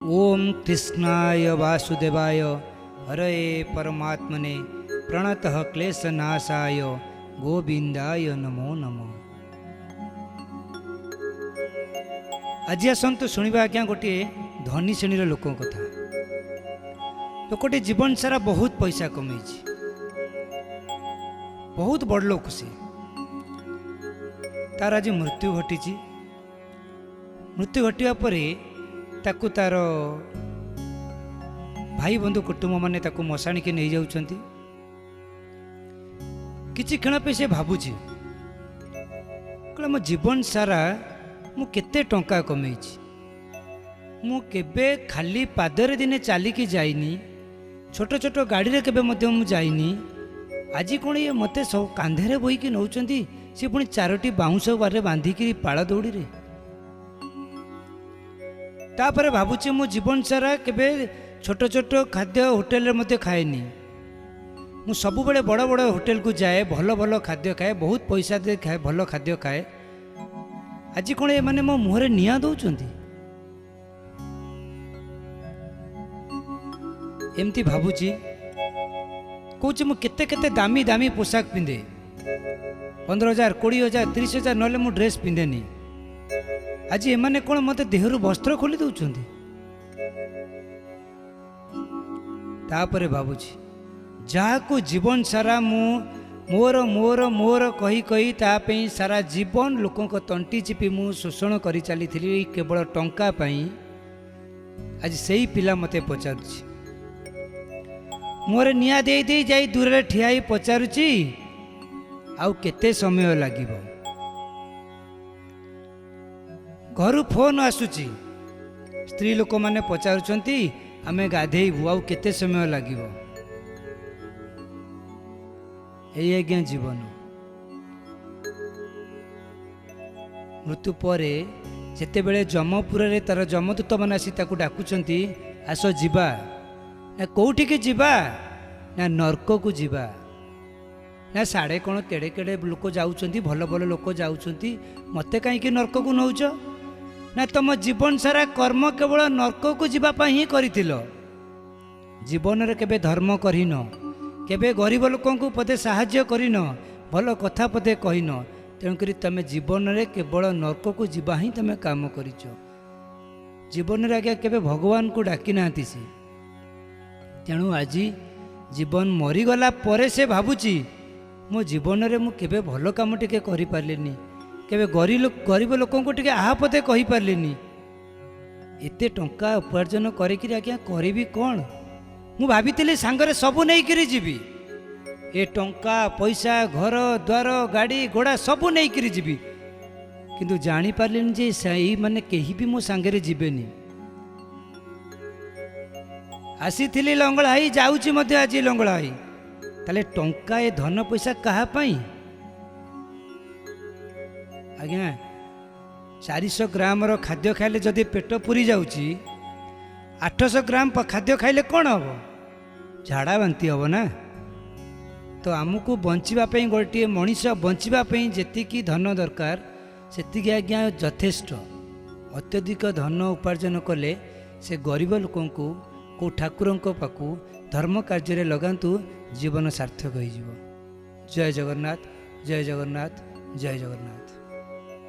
ଓମ୍ କୃଷ୍ଣାୟ ବାସୁଦେବାୟ ହରଏ ପରମାତ୍ମନେ ପ୍ରଣତଃ କ୍ଲେଶନାଶାୟ ଗୋବିନ୍ଦାୟ ନମୋ ନମଃ। ଆଜି ଆସନ୍ତୁ ଶୁଣିବା ଆଜ୍ଞା ଗୋଟିଏ ଧନୀ ଶ୍ରେଣୀର ଲୋକଙ୍କ କଥା। ଲୋକଟି ଜୀବନ ସାରା ବହୁତ ପଇସା କମେଇଛି, ବହୁତ ବଡ଼ ଲୋକ ସେ। ତାର ଆଜି ମୃତ୍ୟୁ ଘଟିଛି। ମୃତ୍ୟୁ ଘଟିବା ପରେ ତାକୁ ତାର ଭାଇ ବନ୍ଧୁ କୁଟୁମ୍ବମାନେ ତାକୁ ମଶାଣିକି ନେଇଯାଉଛନ୍ତି। କିଛି କ୍ଷଣ ପାଇଁ ସେ ଭାବୁଛି, କହିଲା ମୋ ଜୀବନ ସାରା ମୁଁ କେତେ ଟଙ୍କା କମେଇଛି, ମୁଁ କେବେ ଖାଲି ପାଦରେ ଦିନେ ଚାଲିକି ଯାଇନି, ଛୋଟ ଛୋଟ ଗାଡ଼ିରେ କେବେ ମଧ୍ୟ ମୁଁ ଯାଇନି। ଆଜି କ'ଣ ଇଏ ମୋତେ ସବୁ କାନ୍ଧରେ ବୋହିକି ନେଉଛନ୍ତି, ସେ ପୁଣି ଚାରୋଟି ବାଉଁଶ ବାରରେ ବାନ୍ଧିକିରି ପାଳ ଦଉଡ଼ିରେ। ତାପରେ ଭାବୁଛି ମୁଁ ଜୀବନ ସାରା କେବେ ଛୋଟ ଛୋଟ ଖାଦ୍ୟ ହୋଟେଲରେ ମଧ୍ୟ ଖାଏନି, ମୁଁ ସବୁବେଳେ ବଡ଼ ବଡ଼ ହୋଟେଲକୁ ଯାଏ, ଭଲ ଭଲ ଖାଦ୍ୟ ଖାଏ, ବହୁତ ପଇସା ଦେଇ ଖାଏ, ଭଲ ଖାଦ୍ୟ ଖାଏ। ଆଜି କ'ଣ ଏମାନେ ମୋ ମୁହଁରେ ନିଆଁ ଦେଉଛନ୍ତି? ଏମିତି ଭାବୁଛି। କହୁଛି ମୁଁ କେତେ କେତେ ଦାମୀ ଦାମୀ ପୋଷାକ ପିନ୍ଧେ, 15,000 20,000 30,000 ନହେଲେ ମୁଁ ଡ୍ରେସ୍ ପିନ୍ଧେନି। ଆଜି ଏମାନେ କ'ଣ ମୋତେ ଦେହରୁ ବସ୍ତ୍ର ଖୋଲି ଦେଉଛନ୍ତି? ତାପରେ ଭାବୁଛି ଯାହାକୁ ଜୀବନ ସାରା ମୁଁ ମୋର ମୋର ମୋର କହି କହି ତା ପାଇଁ ସାରା ଜୀବନ ଲୋକଙ୍କ ତଣ୍ଟି ଚିପି ମୁଁ ଶୋଷଣ କରି ଚାଲିଥିଲି କେବଳ ଟଙ୍କା ପାଇଁ, ଆଜି ସେଇ ପିଲା ମୋତେ ପଚାରୁଛି, ମୋର ନିଆଁ ଦେଇ ଦେଇ ଯାଇ ଦୂରରେ ଠିଆ ହେଇ ପଚାରୁଛି ଆଉ କେତେ ସମୟ ଲାଗିବ। ଘରୁ ଫୋନ୍ ଆସୁଛି, ସ୍ତ୍ରୀ ଲୋକମାନେ ପଚାରୁଛନ୍ତି ଆମେ ଗାଧେଇବୁ ଆଉ କେତେ ସମୟ ଲାଗିବ। ଏଇ ଆଜ୍ଞା ଜୀବନ। ମୃତ୍ୟୁ ପରେ ଯେତେବେଳେ ଯମପୁରରେ ତାର ଯମଦୂତମାନେ ଆସି ତାକୁ ଡାକୁଛନ୍ତି, ଆସ ଯିବା। ନା କେଉଁଠିକି ଯିବା? ନା ନର୍କକୁ ଯିବା। ନା ସାଢ଼େ କ'ଣ କେଡ଼େ କେଡ଼େ ଲୋକ ଯାଉଛନ୍ତି, ଭଲ ଭଲ ଲୋକ ଯାଉଛନ୍ତି, ମୋତେ କାହିଁକି ନର୍କକୁ ନେଉଛ? ନା ତୁମ ଜୀବନ ସାରା କର୍ମ କେବଳ ନର୍କକୁ ଯିବା ପାଇଁ ହିଁ କରିଥିଲ, ଜୀବନରେ କେବେ ଧର୍ମ କରିନ, କେବେ ଗରିବ ଲୋକଙ୍କୁ ପଦେ ସାହାଯ୍ୟ କରିନ, ଭଲ କଥା ପଦେ କହିନ, ତେଣୁକରି ତୁମେ ଜୀବନରେ କେବଳ ନର୍କକୁ ଯିବା ହିଁ ତୁମେ କାମ କରିଛ। ଜୀବନରେ ଆଜ୍ଞା କେବେ ଭଗବାନଙ୍କୁ ଡାକି ନାହାନ୍ତି ସେ। ତେଣୁ ଆଜି ଜୀବନ ମରିଗଲା ପରେ ସେ ଭାବୁଛି ମୋ ଜୀବନରେ ମୁଁ କେବେ ଭଲ କାମ ଟିକେ କରିପାରିଲିନି, କେବେ ଗରିବ ଲୋକଙ୍କୁ ଟିକେ ଆହା ପଦେ କହିପାରିଲିନି, ଏତେ ଟଙ୍କା ଉପାର୍ଜନ କରିକିରି ଆଜ୍ଞା କରିବି କ'ଣ? ମୁଁ ଭାବିଥିଲି ସାଙ୍ଗରେ ସବୁ ନେଇକିରି ଯିବି, ଏ ଟଙ୍କା ପଇସା ଘର ଦ୍ୱାର ଗାଡ଼ି ଘୋଡ଼ା ସବୁ ନେଇକିରି ଯିବି, କିନ୍ତୁ ଜାଣିପାରିଲିନି ଯେ ସେଇମାନେ କେହି ବି ମୋ ସାଙ୍ଗରେ ଯିବେନି। ଆସିଥିଲି ଲଙ୍ଗଳା ହେଇ, ଯାଉଛି ମଧ୍ୟ ଆଜି ଲଙ୍ଗଳା ହେଇ। ତାହେଲେ ଟଙ୍କା ଏ ଧନ ପଇସା କାହା ପାଇଁ ଆଜ୍ଞା? 400 ଗ୍ରାମର ଖାଦ୍ୟ ଖାଇଲେ ଯଦି ପେଟ ପୁରି ଯାଉଛି, 800 ଗ୍ରାମ ଖାଦ୍ୟ ଖାଇଲେ କ'ଣ ହେବ? ଝାଡ଼ା ବାନ୍ତି ହେବ ନା। ତ ଆମକୁ ବଞ୍ଚିବା ପାଇଁ, ଗୋଟିଏ ମଣିଷ ବଞ୍ଚିବା ପାଇଁ ଯେତିକି ଧନ ଦରକାର ସେତିକି ଆଜ୍ଞା ଯଥେଷ୍ଟ। ଅତ୍ୟଧିକ ଧନ ଉପାର୍ଜନ କଲେ ସେ ଗରିବ ଲୋକଙ୍କୁ କେଉଁ ଠାକୁରଙ୍କ ପାଖକୁ ଧର୍ମ କାର୍ଯ୍ୟରେ ଲଗାନ୍ତୁ, ଜୀବନ ସାର୍ଥକ ହୋଇଯିବ। ଜୟ ଜଗନ୍ନାଥ, ଜୟ ଜଗନ୍ନାଥ, ଜୟ ଜଗନ୍ନାଥ।